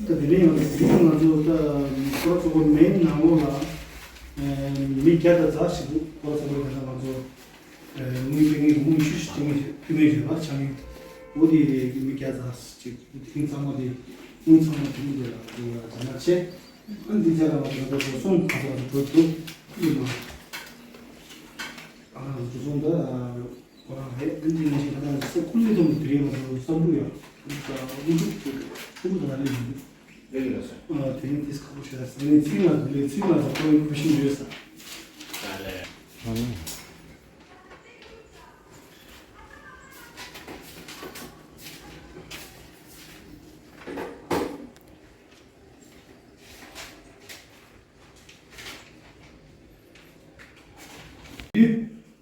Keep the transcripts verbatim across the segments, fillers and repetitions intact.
ད་དེ་རིང་ཡང་དེ་རིང་ང་ཚོ་ད་སྐོར་ཚོགས་པ་མེའི་ནང་ལོགས་ལ་མི་བརྒྱ་དང་ཙམ་ཞིག་འདུག་སྐོར་ཚོགས་པ་དེ་ལ་ང་ཚོ་དངུལ་སྤྲད་མཁན་དངུལ་ཤུགས་ཤིག་སྤྲད་མཁན་ཞིག་ཕུལ་མཁན་ཞིག་ལ་ཆ་མེད། འོ་དེ་རེད། མི་བརྒྱ་ཙམ་ཞིག་དེ་རིང་ཚང་མ་དེ་དངུལ་ཚང་མ་དེ་རིང་དེ་ལ་དེ་ལ་དྲན་པ་བྱས། ཨ་ནི་འདི་རྒྱ་གར་བ་དེ་ཚོ་སོང་ཁ་ཚ་འགྲོ་འདུག་ཡོད་མ། ཨ་འགྲོ་སོང་ད། ཁོ་རང་རེད། ཨ་ནི་ང་ཞིག་ད་ལྟ་སེ་ཁུ་ལི་དུམ་དེ་རིང་ང་ཚོ་བསམ་བློ་ཡང་ཨུ་ཚུགས་ཨུ་ཚུགས་ད་ལ་ཡིན། ཨ་དེ་རིང་ཏིས་ཁག་པོ་ཞིག་ལ་ས་ནས་ཚིག་ལ་དུ་ལས་ཚིག་ལ་ས་ཁོ་རང་ཁུ་ཤིང་ཡོད་ས།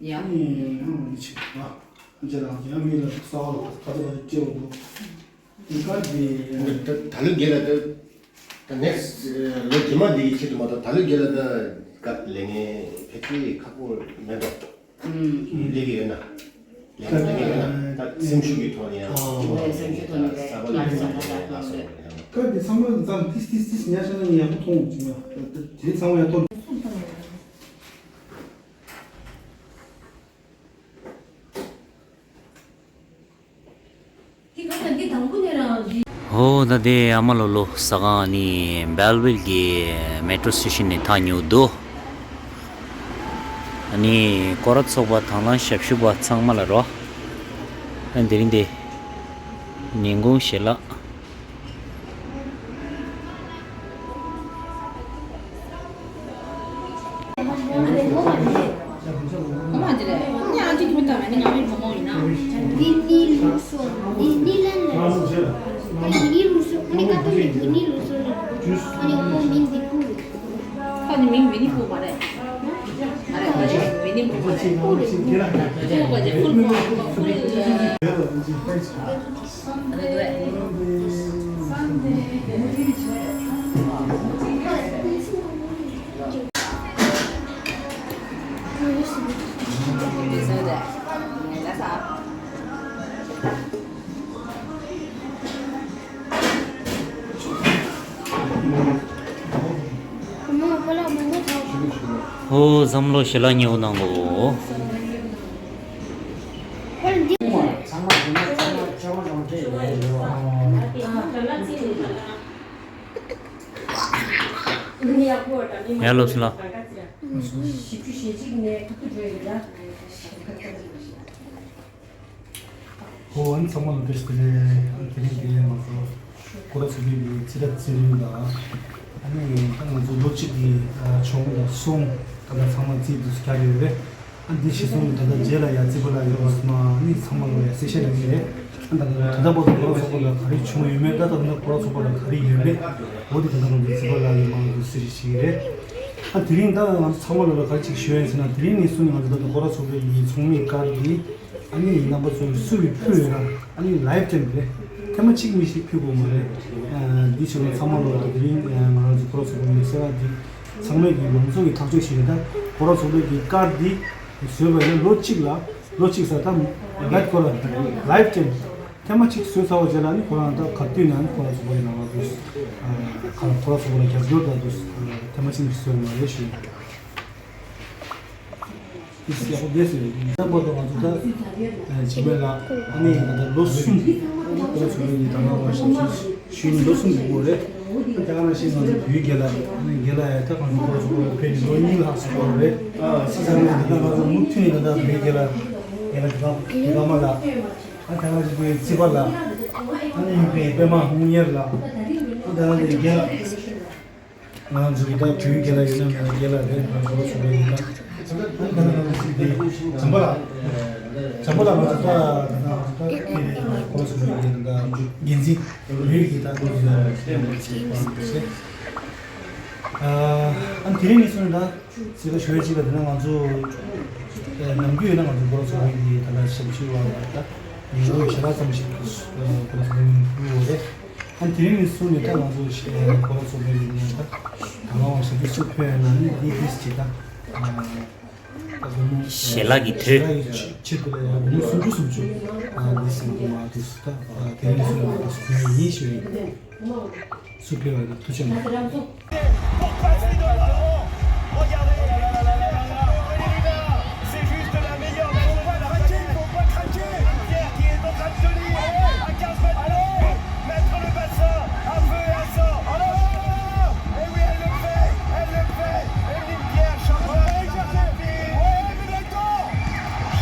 ཡ། ཨེ། ཨང་། ཆེ་བ། ཨ་ཅེ་རང་ཡང་མི་ལ་ས་བ་ལ་ཁ་ཚ་ལ་སྐྱེ་བ་འདུག་ཨ་ཀ་དེ། ད་ད་ལོ་རྒྱལ་ལ་ད་ད་ནེགསི་ལོ་རྗེས་མ་འདི་གི་ཆེད་དུ་མ་གཏོགས་ད་ལོ་རྒྱལ་ལ་ད་སྐབས་ལས་ངན་ཕལ་ཆེར་ཁག་པོ་མེད་འགྲོ། ལས་ཀྱི་ཡོད་ན། ལས་ཀྱི་ཡོད་ན་ད་སེམས་ཤུགས་ཀྱི་ཐོག་ནས་ཡང་། ཨོ། སེམས་ཤུགས་ཐོག་ནས་རེད། ང་ཚོ་ང་ཚོ་ང་ཚོ་ང་ཚོ། སྐབས་དེ་ཚང་མ་ཙམ་ཏིས་ཏིས་ཏིས་ཉ་ཤ་ན་ཡག་པོ་མཐོང་ཡོང་ཅིག་ན། དེ་ཚང་མ་ཡག་ཐོག་ཧོ། ད་དེ་ཨ་མ་ལོ་ལོ་ཟ་ཁང་ནི་བེལ་ཝིལ་གྱི་མེ་ཊོ་སི་ཊེ་ཤན་ནས་ཐག་ཉེ་བོ་འདུག་ཨ་ནི་སྐོར་ར་ཚོགས་པ་དང་བླངས་ཞབས་ཞུ་བ་ཚང་མ་ལ་རོ། ཨ་དེ་རིང་དེ་ཉིན་གུང་ཞལ་ལག་འདི་ནི་ལུགས་སྲོལ། འདི་ནི་ལན་ལ། འདི་ནི་ལུགས་སྲོལ། ཁོ་ནི་འདི་ནི་ལུགས་སྲོལ། ཁོ་ནི་ཀ་ཏོ་ལིག་འདི་ནི་ལུགས་སྲོལ། ཁོ་ནི་ཁོ་མིང་འདི་ཕུ་རེད། ཁོ་ནི་མིང་ཝི་ནི་ཕུ་མ་རེད། མ་རེད། ཁོ་ནི་ཝི་ནི་ཕུ་མ་རེད། ཕུ་རེད། ཕུ་ག་ཅེ་ཕུལ་ཕུ་ཕུལ། ཨོ། བསམ་བློ་ཞེ་ལ་ཉེ་བོ་གནང་གོ། ཡ་ལོ་སི་ལ། ཨོ། ཨ་ནི་ཚང་མ་ལ་བཀྲ་ཤིས་བདེ་ལེགས། ཨ་ནི་དེ་རིང་འདི་ང་ཚོ་སྐོར་ར་ཚོགས་པའི་གི་རྩིས་ཁྲ་རྩིས་རིམ་དང་། ཨ་ནི་ད་ང་ཚོ་ལོ་གཅིག་གི་ཨ་ཆུང་དང་སོང་ད་ལྟ་ཚང་མ་རྩིས་འདུག་སེ་རྒྱག་ཡོད་རེད། ཨ་འདི་གཞི་བཟུང་ད་ལྟ་རྗེས་ལ་ཡ་རྩིས་པ་ལགས་ཡོད་པ་སོང་ན། ཨ་ནི་ཚང་མ་ལ་ཡ་གསལ་བཤད་གནང་གི་རེད། ཨ་ད་ད་ལྟ་བར་དུ་སྐོར་ར་ཚོགས་པ་ལ་ག་རེ་བྱུང་ཡོད་མེད། ད་ད་ལྟ་སྐོར་ར་ཚོགས་པ་ལ་ག་རེ་ཡོད་མེད། འོ་དེ་ད་ལྟ་ང་ཚོ་རྩིས་པ་ལགས་ཀྱིས་མང་དུ་གསལ་བཤད་བྱེད་ཀྱི་རེད། ཨ་དེ་རིང་ད་ང་ཚོ་ཚང་མ་ལ་ལ་ག་རེ་ཅིག་ཞུ་ཡ་ཡིན་ཟེར་ན། དེ་རིང་ནས་བཟུང་ནས་ང་ཚོ་ད་ལྟ་སྐོར་ར་ཚོགས་པའི་ཡི་ཚོགས་མིའི་ཀར་འདི། ཨ་ནི་རྣམ་པ་ཚོ་སུ་ཡིས་ཕུལ་ཡོད་ན། ཨ་ནི་ལའིབ་ཊེམ་རེད། ཐེངས་མ་གཅིག་མི་ཞིག་ཕུལ་དགོས་མ་རེད། འདི་བྱས་ན་ཚང་མ་ལོ་དེ་རིང་ང་རང་ཚོ་སྐོར་ར་ཚོགས་པ་མི་སེར་བ་འདི་ཚང་མས་ཀྱི་མང་ཚོགས་ཀྱི་ཐག་གཅོད་བྱས་ཡོད། ད་སྐོར་ར་ཚོགས་པའི་གི་ཀར་འདི་བཟོས་པ་ཡིན་ན་ལོ་གཅིག་ལ་ལོ་གཅིག་ས་ད་ལའིབ་ཁོ་ར་ལའིབ་ཊེམ་ཐེངས་མ་གཅིག་བཟོས་ཚར་བ་རྗེས་ལ་ནི་ཁོ་རང་ད་ག་དུས་ནས་ནི་སྐོར་ར་ཚོགས་པ་ཡི་ནང་ལ་འདུག་ཁ་སྐོར་ར་ཚོགས་པ་ལ་རྒྱབ་སྐྱོར་དང་འདུག་ཐེངས་མ་གཅིག་མི་བཟོས་མ་རེད་ཞུ། ཡག་པོ་བསྡད་ཟེར། ད་བར་དུ་ང་ཚོ་ད་བྱེད་མེད་ལ། ཨ་ནི་ད་ལྟ་ལོ་གསུམ་ལོ་གསུམ་གྱི་ད་ལྟ་བར་ཞབས་ཞུ་ཞུས་ནས་ལོ་གསུམ་གྱི་སྐོར་རེད། ད་ག་ནང་བཞིན་ང་ཚོ་བོད་རྒྱལ་ལ་ཨ་ནི་རྒྱལ་ལ་ཡ་ད་གང་ཚོ་སྐོར་ཚོ་སྐོར་ཕེབས་ནས་ལོ་གཉིས་ལྷག་ཙམ་འགོར་རེད། ཨ་ས་ས་ནས་ད་ལྟ་ང་ཚོ་མུ་མཐུད་ནས་ད་ལྟ་བོད་རྒྱལ་ལ་རྒྱལ་ལ་དགའ་དགའ་མ་ལ། ཨ་ད་ག་ནང་བཞིན་བོད་རྩིས་པ་ལ། ཨ་ནི་ཡུ་པེ་པད་མ་ཧུང་ཉེར་ལ། ཨ་ད་ག་ནང་བཞིན་རྒྱལ་ལ། ང་ཚོ་གི་ད་བོད་རྒྱལ་ལ་ཡོད་ན་མེད་ན་རྒྱལ་ལ་རེད། ང་ཚོ་ལ་ཚོ་གི་ད་ད་ང་ཚོ་སྲིད་དེ་བྱམས་པ་ལགས། བྱམས་པ་ལགས་ང་ཚོ་ད་ད་ད་ཁྱེད་རེད། ཁོ་ཚོ་གི་ད་འགན་འཛིན་བོད་ཀྱི་ད་ཁོ་ཚོ་ཨ་དེ་རིང་ནས་བཟུང་ད་ཚིག་ཁ་ཤོད་ཅིག་ལ་དེ་ན་ང་ཚོ་ནམ་རྒྱུན་ཡོད་ན་ང་ཚོ་ཁོ་ཚོ་གི་ད་ལ་ཞབས་ཕྱི་བ་ད་ཡིན་ལོ་ཞེ་དྲག་ཙམ་ཞིག་ཁོ་ཚོ་གི་ཡོད་རེད། ཨ་དེ་རིང་ནས་བཟུང་ནས་ད་ང་ཚོ་ཞེ་ཁོ་ར་ཚོ་བོད་མི་ཡིན་ད་ད་ང་བ་ཞབས་ཞུ་སུ་ཕེབས་ཡོད་ན་ནི་འདི་འདི་ཞིག་ད་ཨ་ ཞལ་ལག་གི་དོད། ཆེད་དུ་ལ་ཡང་མི་སུམ་ཅུ་སུམ་ཅུ་ཨ་འདི་སེམས་པོ་མ་དུས་སུ་ད་དེ་རིང་སུ་ཡང་དུས་སུ་ཡིན་ཞུ་ཡིན། སུ་ཕེ་བ་དུ་ཆེན་པོ། Pour passer devant. Regardez, c'est juste la meilleure nation de la planète. Une pierre qui est en train de tenir à quinze mètres de haut. Mettre le bassin à feu et à sang. Et oui, elle le fait, elle le fait. Evelyne Pierre, championne paralympique.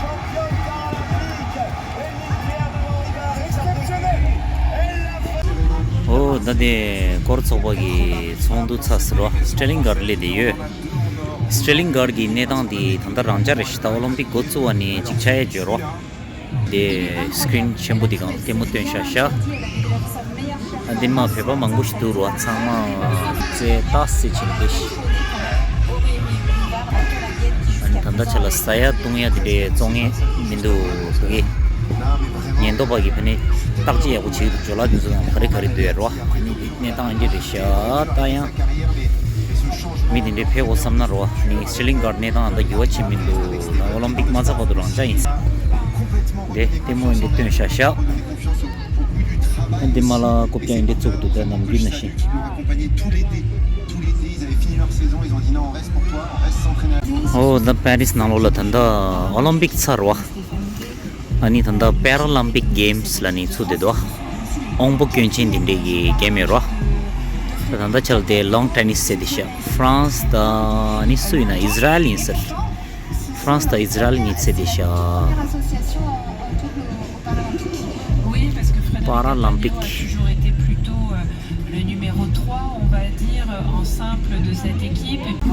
Championne paralympique. Evelyne Pierre devant Ricard et sa tenue. Elle l'a fait. ཨོ་ད་དེ་སྐོར་ཚོགས་པ་གི་ཚོགས་འདུ་ཚར་ཟེར་རོ། སི་ཊར་ལིང་གྷར་སླེབས་བསྡད་ཡོད། སི་ཊར་ལིང་གྷར་གི་གནས་སྟངས་དེ་ད་ལྟ་རང་འཇགས་རེད་ཤག་ད་ཨོ་ལིམ་པིག་འགོ་བཙུགས་པ་ནས་ཅིག་ཆགས་ཡས་བརྗོད་རོ། དེ་སི་ཀི་རིན་ཆེན་པོ་དེ་སྒང་ལ་ལྟད་མོ་སྟོན་ཤག་ཤག་ཨ་འདི་མ་བོད་པ་མང་པོ་ཞིག་འདུག་རོ། ཚང་མ་རྩེ་ཏག་སེ་བྱས་ནས་བསྡད་ཤག་ཨ་ནི་ད་ལྟ་ཆ་ལ་ཟ་ཡ་བཏུང་ཡ་དེ་འདྲའི་བཙོང་མཁན་མི་འདུག་བོད་ཀྱི་ཉེན་རྟོག་པ་གིས་ཕ་ནི་བརྟག་དཔྱད་ཡག་པོ་བྱེད་ཀྱི་འདུག་ཇོ་ལགས་དེ་ཚོ་དང་ག་རེ་ག་རེ་འདུག་ཡ་རོ། ཨ་ནི་དེ་གནས་སྟངས་འདི་རེད་ཤག་ད་ཡང་མི་དེ་འདྲའི་ཕེབས་དགོས་བསམ་ན་རོ། ཨ་ནི་སི་ཊར་ལིང་གྷར་གནས་སྟངས་ད་འགྱུར་བ་ཕྱིན་མི་འདུག་ད་ཨོ་ལིམ་པིག་མ་ཚར་བར་དུ་རང་འཇགས་ཡིན། འདི་ལྟད་མོ་འདི་སྟོན་ཤག་ཤག་འདི་མ་ལ་རྐུབ་བཀྱག་འདི་བཙུགས་འདུག་ད་ནམ་རྒྱུན་ནང་བཞིན། ཨོ་ད་པེ་རིས་ནང་ལོགས་ལ་ད་ལྟ་ཨོ་ལིམ་པིག་ཚར་བ། ཨ་ནི་ད་ལྟ་པེ་ར་ལིམ་པིག་གེམ་སི་ལབ་ནས་ཚུགས་བསྡད་འདུག་དབང་པོ་སྐྱོན་ཅན་འདི་འདྲའི་གི་གེམ་ཡོད་རོ། ད་ད་ལྟ་ཆ་ལ་དེ་ལོན་ཊེ་ནི་སི་རྩེད་བསྡད་ཤག་ཧྥ་རན་སི་དང་ཨ་ནི་སུ་ཡིན་ན་ཨིས་ར་ཨེལ་ཡིན་ཟེར། ཧྥ་རན་སི་དང་ཨིས་ར་ཨེལ་གཉིས་རྩེད་བསྡད་ཤག Oui, parce que Frédéric Paralympique. Attali aura toujours été plutôt, euh, le numéro trois, on va dire, en simple de cette équipe. Et puis,